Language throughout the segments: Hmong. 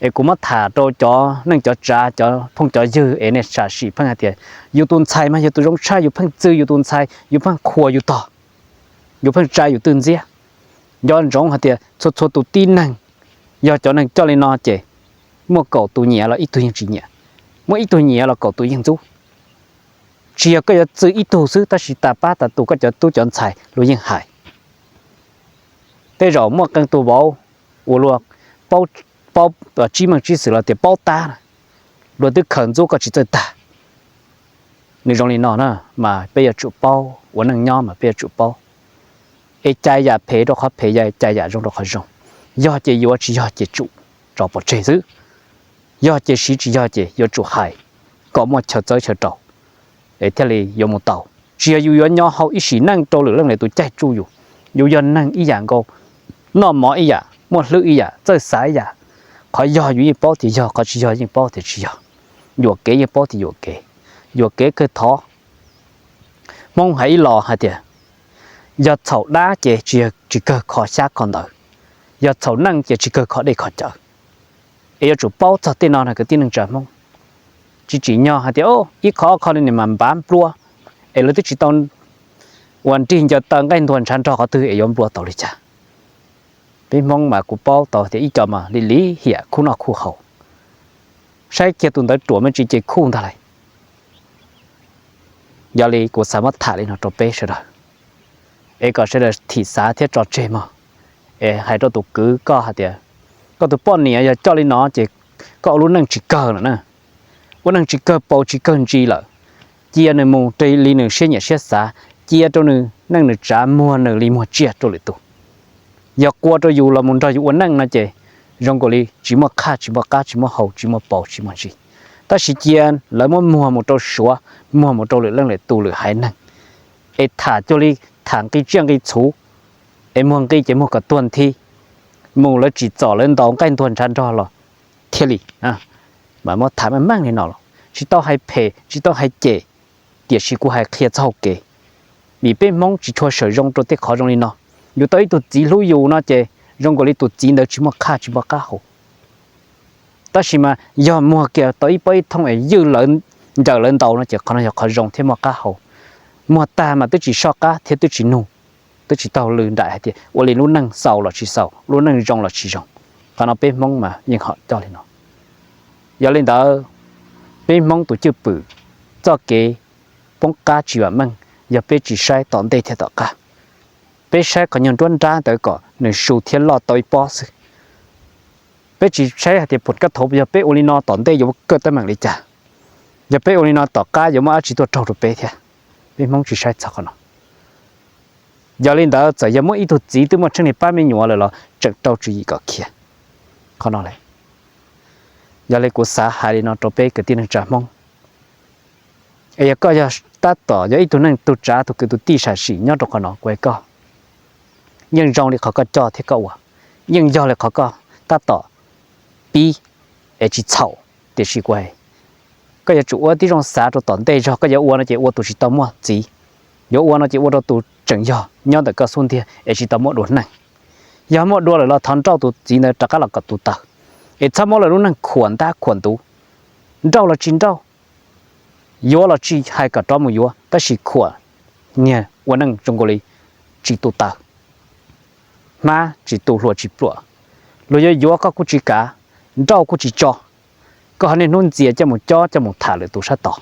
Es kuv muab tham rau cov neej cov tsav, cov phooj cov ywg es nej sam sim pheej hais tias yus tus ntxhais mas yog tus zoo tshaj, yus pheej txwv yus tus ntxhais, yus pheej qhuas yus tog, yus pheej tsa yus twj ntxiab. Nco ntsoov hais tias txhua txhua tus tib neeg, yog cov neeg coj li no ces muaj kaum tus nyiam los ib tug yeej tsis nyiam, muaj ib tug nyiam los kaum tus yeej ntxub. Tsis yog koj yuav txwv ib tug xwb, tab sis tas pab tas tus koj cov tub cov ntxhais luag yeej hais. Tej zaum muaj qee tus vauv uas luag paub, paub tsib meej tsib xwm los tias paub tab, luag twb khaws ntxub koj tsis txawj tag. Nws zoo li no na, mas peb yuav tsum paub, ua neej nyob mas peb yuav tsum paub. Es cais yam phem rau qhov phem, cais yam zoo rau qhov zoo. Yog ces yuav, tsis yog ces tsum tso pov tseg xwb. Yog ces siv, tsis yog ces yuav tsum hais kom muaj chaw txawb chaw rau, es thiaj li yuav mus tau. Tsis yog yus yuav nyob hauv ib sim neej rau lwm leej lwm tus caij tsuj yus. Yus yog neeg ib yam nkaus, noj mov ib yam, muaj hlwb ib yam, txawj xav ib yam. Qhov yog yus yeej paub tias yog, qhov tsis yog yeej paub tias tsis yog. Yuam kev yeej paub tias yuam kev, yuam kev kawg thov. Hmoob hais ib los hais tias, yog txhaum dab ces tsis, tsis kawg kho xyab kho ntawv, yog txhaum neej ces tsis kawg kho dej kho cawv. Es yuav tsum paub txog tej no na kwv tij neej tsa Hmoob. Tsis tsim nyog hais tias ib qho ob qho li nim mas npav nplua, es lawv twb tsis tau ua nrig ncaws taw nqaij ntuag ntshav nrog qhov twg es yuav nplua tau li cas. Peb Hmoob mas kuv paub tau tias ib co mas lim lim hiam khuj noj khuj haus, saib kiag tus ntawd ruam me ntsis ces khuj ntag lauj. Yog li kuv xav muab tham li no rau peb sawv daws, es kom sawv daws thim xav thiab tso tseg mog. Es hais rau tus kwv koj hais tias, koj tus poj niam yog coj li no ces koj ua lub neej tsis kawg lawm na. Ua neej tsis kawg paus tsis kawg ntsis lawm. Cia nws mus raws li nws siab nyiam siab xav, cia rau nws neej nws tsav, muag nws li muag tsiaj rau lwm tus. Yog qua rau yus los mus nrog yus ua neej no ces zoo nkaus li tsis muaj qhaj tsis muaj qab tsis muaj hau tsis muaj paus tsis muaj ntsis. Tab sis cia lawv muab muag mus rau Suav, muag mus rau lwm leej lwm tus lwm haiv neeg, es tham cuag li tham nqi tsiaj nqi txhuv, es muag nqi ces muag kom tuag nthi, mus lawv tsim txom lawv ntaus nqaij ntuag ntshav nrog los thiaj li. Mas muab tham meej meej li no los tsis tau hais phem tsis tau hais cem, tiam sis kuv hais qhia txoj hau kev. Vim peb Hmoob tsis tshua sawm zoo rau tej qhov zoo li no. Yus tau ib tug txiv hlub yus no ces zoo nkaus li tus txiv ntawd tsis muaj qhaj tsis muaj qab hau. Tab sis mas yog muag kiag tau ib pob ib thooj es ywj lawv ncaws lawv ntaus no ces qhov no yog qhov zoo thiab muaj qab hau. Muag tag mas twb tsis soj qab thiab twb tsis nug, twb tsis taug lw nraim hais tias ua li lub neej xaus los tsis xaus, lub neej zoo los tsis zoo. Qhov no peb Hmoob mas yeej ho coj li no. Yog li ntawd, peb Hmoob tus cwj pwm, txoj kev poob qab tsis vam meej yog peb tsis saib tom ntej thiab tom qab. Peb saib qhov nyuag nruab nrab ntawd kom nws su thiab loj tau ib pob xwb. Peb tsis saib hais tias puas kaj thaum yog peb ua li no tom ntej yuav muaj kawj teeb meem li cas, yog peb ua li no tom qab yuav muaj dab tsi tuaj raug rau peb thiab. Peb Hmoob tsis saib txog qhov no. Yog li ntawd txawm yog muaj ib tug txiv twb muaj tsheej niag pab me nyuam lawm los tseem rau tswv yim kom khiav qhov no lawm. Yog li kuv xav hais li no rau peb kwv tij neej tsa Hmoob, es yog koj yog tab tom yog ib tug neej tug tsav tug kwv tug tij sam sim nyob rau qhov no kuv hais koj, yeej zoo li qhov koj coj thiab koj ua, yeej yog li qhov koj tab tom pib es tsis txhaum, tiam sis kuv hais koj yuav tsum ua tib zoo xav rau tom ntej, yog koj yuav ua no ces ua tus tsis tau muaj txiv, yuav ua no ces ua rau tus tseem yog nyob ntawm koj xub ntiag es tsis tau muaj dua neeg. Yog muaj dua lawm los thov nrauj tus txiv ntawd rov qab los kom tu taws, es txhob muab lawv lub neej khuam ntab khuam ntuv. Nrauj los tsis nrauj, yuav los tsis hais kom rov mus yuav, tab sis khuam niag ua neej zoo nkaus li tsis tu taws, hmab tsis tu hlua tsis pluam. Luag yuav yuav koj kuj tsis kav, nrauj kuj tsis tso, koj ho niaj hnub ntxias coj mus cob coj mus tham lwm tus sab tod.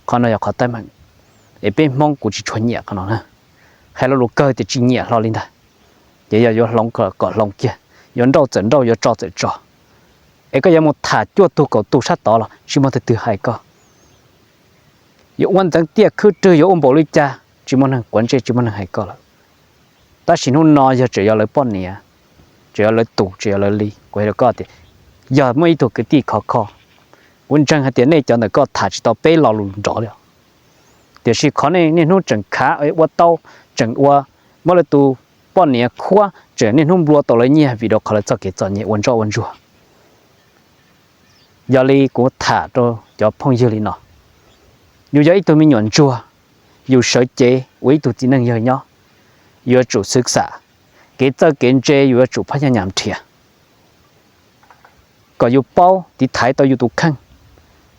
Qhov no yog qhov teeb meem, es peb Hmoob kuv tsis tshua nyiam qhov no na. Hais lo lus kawg tias tsis nyiam hlo li ntag. Ces yog yuav hloov kom hloov kiag, yuav nrauj txawm nrauj, yuav tso txawm tso. Es koj yuav mus tham cuaj tug kaum tug sab tod los tsis muaj twg twg hais koj. Yuav ua ntxeev tiaj khwb rwg, yuav ua npaum li cas tsis muaj neeg quav ntsej, tsis muaj neeg hais koj lawm. Tab sis hnub no yog tseem yog lawv poj niam, tseem yog lawv tus, tseem yog lawv li, kuv hais rau koj tias yog muaj ib tug kwv tij khov kho, kuv ntseeg hais tias nej cov ntawm koj tham tsis tau peb lo lus nrov li. Tiam sis qhov nej niaj hnub tseem khav ua tau, tseem ua muab lawv tus poj niam khuab, tseem niaj hnub nplua tau lawv nyiaj vim rau qhov lawv txoj kev txom nyem ua ntsoj ua ntsuag. Yog li kuv tham rau cov phooj ywg li no, yus yog ib tug me nyuam ntsuag, yus sawv cev ua ib tug txiv neej yawg nyob, yuav tsum xwv xam, kev txawj kev ntse yus yuav tsum phab nyaj nyam nrhiav. kom yus paub tiv thaiv tau yus tus kheej,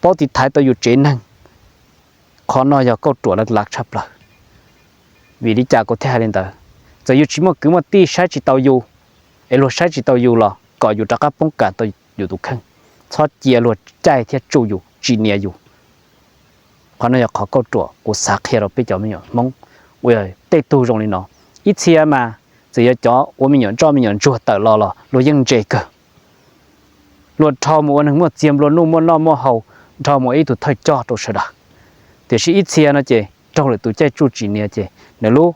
paub tiv thaiv tau yus tsev neeg. Qhov no yog kauj ruam lawv lav tshaj plaws. Vim li cas kuv thiaj hais li ntawd? Txawm yus tsis muaj kwv muaj tij saib tsis taus yus, es luag saib tsis taus yus los kom yus rov qab poob kas tau yus tus kheej. Txhob cia luag caij thiab tsuj yus, tsis nias yus. Qhov no yog qhov kauj ruam kuv xav qhia rau peb cov me nyuam Hmoob uas yog tej tug zoo li no. Ib txhia mas txawm yog cov ua me nyuam ntsoj me nyuam ntsuag tawm los los luag yeej ntse kawg. Luag dhau mus ua neeg muaj txiag nplua nuj muaj noj muaj haus, dhau mus ib tug thawj coj rau sawv daws. Tiam sis ib txhia no ces raug lwm tus caij tsuj tsis nias ces nws lub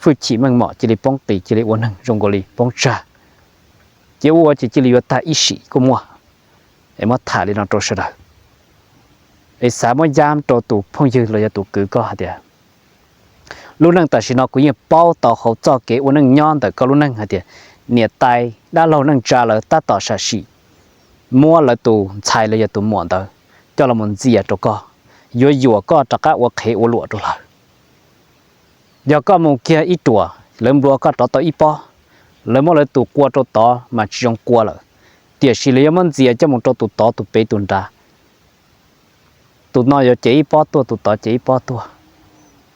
hwj chim meej mom cia li poob qis, cia li ua neeg zoo nkaus li poob tsag. Ces ua ua ces cia li yuav tag ib sim kuj muaj. Es muab tham li no rau sawv daws, es xav muab yam rau tus phooj ywg los yog tus kwv koj hais tias, lub neej tam sim no kuv yeej paub tau hauv txoj kev ua neej nyob ntawm koj lub neej hais tias niam tais dab laug neej tsa lawv tab tom sam sim muab lawv tus ntxhais los yog tus muam ntawd coj los mus ntxias rau koj, yuav yuam koj rov qab ua qhev ua luam rau lawv. Yog koj mus kiag ib ruam, lawv nplua koj rov tau ib pob, lawv muab lawv tus qua rau tod mas tsis zoo qua lawm, tiam sis lawv yuav muab ntxias coj mus rau tus tod tus pem tus nrad. Tus no yuav cev ib pob tuaj, tus tod cev ib pob tuaj,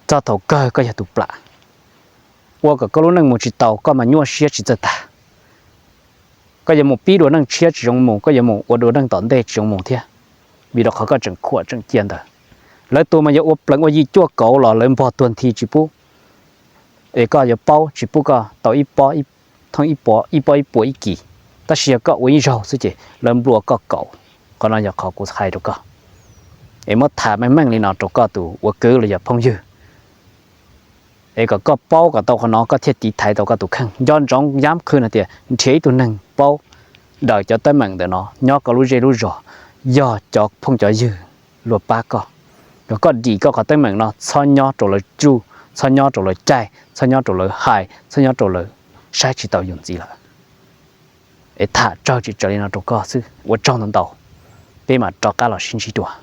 txog thaum kawg koj yog tus plam. Ua kom koj lub neej mus tsis tau, koj mas nyuaj siab tsis txawj tag. Koj yuav mus pib dua neej tshiab tsis zoo mus, koj yuav mus ua dua neej tom ntej tsis zoo mus thiab, vim rau qhov koj tseem khuam tseem cia ntawd. Lawv tus mas yuav ua pleev ua yim cuaj kauv los lawv npog tuag nthi tsis pub, es koj yuav paub tsis pub koj tau ib pob, thooj ib pob ib puas ib kis, tab sis yog koj ua ib zaug xwb ces lawv nplua koj kauv. Qhov no yog qhov kuv hais rau koj, es muab tham meej meej li no rau koj tus ua kwv los yog phooj ywg, es kom koj paub kom tau qhov no koj thiaj tiv thaiv tau koj tus kheej. Nco ntsoov yam qhwv no tias nrhiav ib tug neeg paub daws cov teeb meem ntawm no nyob koj lub zej lub zog, yog cov phooj cov ywg luag pab koj. Yog koj dim koj qhov teeb meem no txhob nyob rau lawv tsuj, txhob nyob rau lawv caij, txhob nyob rau lawv hais, txhob nyob rau lawv saib tsis taus yus ntxiv lawm. Es tham tsawg tsis tsawg li no rau koj xwb, ua tsaug ntau ntau, peb mam rov qab los sib ntsib dua.